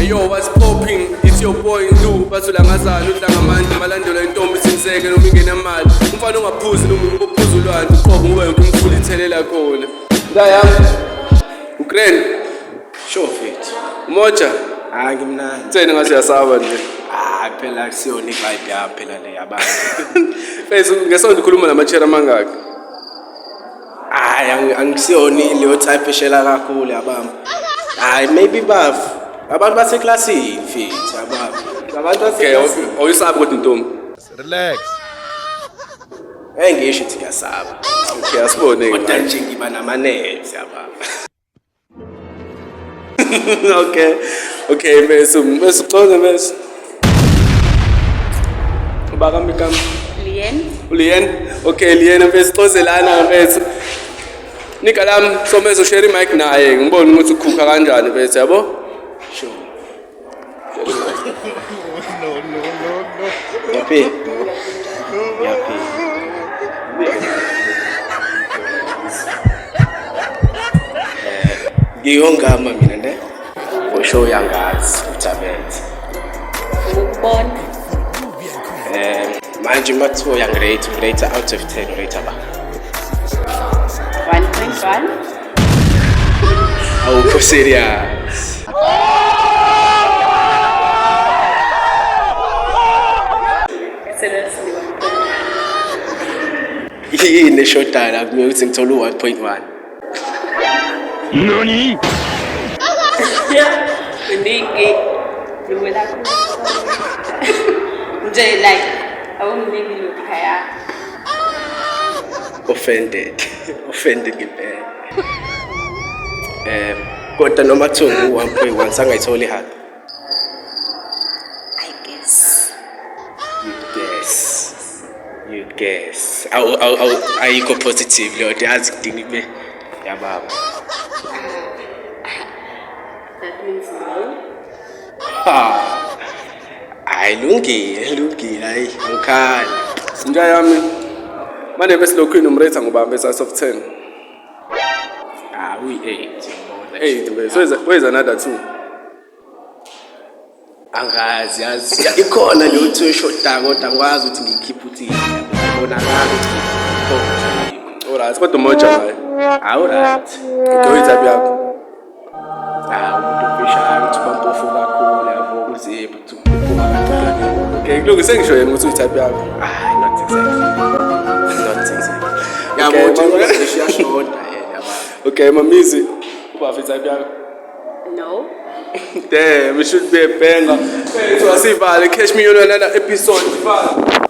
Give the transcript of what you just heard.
Hey yo, what's popping? It's your boy Ndu, bathulangazana udla ngamandla malandela intombi simseke noma ingenamali. Umfana ongaphuzi noma uphuza ulwandle uqobo ngoba yonke imfula ithelela khona. Ndayami. Ukraine, Sure fit. umoja, Hayi ngimnandi. tsene ngathi uyasaba nje. Hayi phela akusiyona i-vibe yami phela le yabantu. Mfethu ngesonto ukhuluma namachera amangaki? Hayi angisiyona leyo type eshela kakhulu yabamba. Hayi maybe baf. Abantu baseklasini fit yabamba. Abantu Okay, baseklasini. awuyisabi kodwa intombi. Relax. Eh ngisho ukuthi ngiyasaba. Okay, asibone Kodwa ke. nje ngiba nama-nerves yabamba. Okay. Okay, mfethu, mfethu uxoxe mfethu. Ubaka mikam. Lien. Ulien? Okay, Lien mfethu xoxe lana mfethu. Nika lami so mfethu share mic naye ngibone ukuthi ukhukha kanjani mfethu yabo? Sure. Ngiyaphila. Ngiyaphila. Eh, Ngiyongama mina ne. For sure uyangazi uThabethe. Ngikubona. Eh manje mathiwa uyangirate, ngirate out of 10 rate ba. 1.1. Awukho serious. Seriously 1.1. Yini eshodayo la kumele ukuthi ngithole u-1.1. Kuningi. Luwela nje like awunginiki lokhaya. Offended. Offended ngempela. Eh kodwa noma kuthiwa ngu-1.1 sangayithola ihug. I guess. You guess. You guess. Awu awu awu ayikho positive leyo nto yazi kudinga kube yababa. That means no. Ha. Hayi lungile lungile hayi angikhali. Inja yami. Manje bese lokhu inomrate ngoba mfethu out of 10. Ah uyi-8. 8 mfethu. Where's another 2? Angazi yazi. Ya, Ikhona leyo thiwe eshodayo kodwa angikwazi ukuthi ngiyikhiphe uthi ayibonakali ukuthi ikhona. Alright, kodwa umoja naye. Hawu right. Okay, uyi-type yakho. Ah umuntu omfishane uthi bampofu kakhulu yabo umzimba uthi ukhuphuka kancane. Okay, kulungu sengisho yena ukuthi uyi-type yakho. Ah, not exactly. Not exactly. Yabo Okay, uthi mama- uyashoda yena yabo. Okay, mamizi. Uba type yakho. No. Damn, it should be a banger. Mfethu asivale, catch me on another episode. Bye.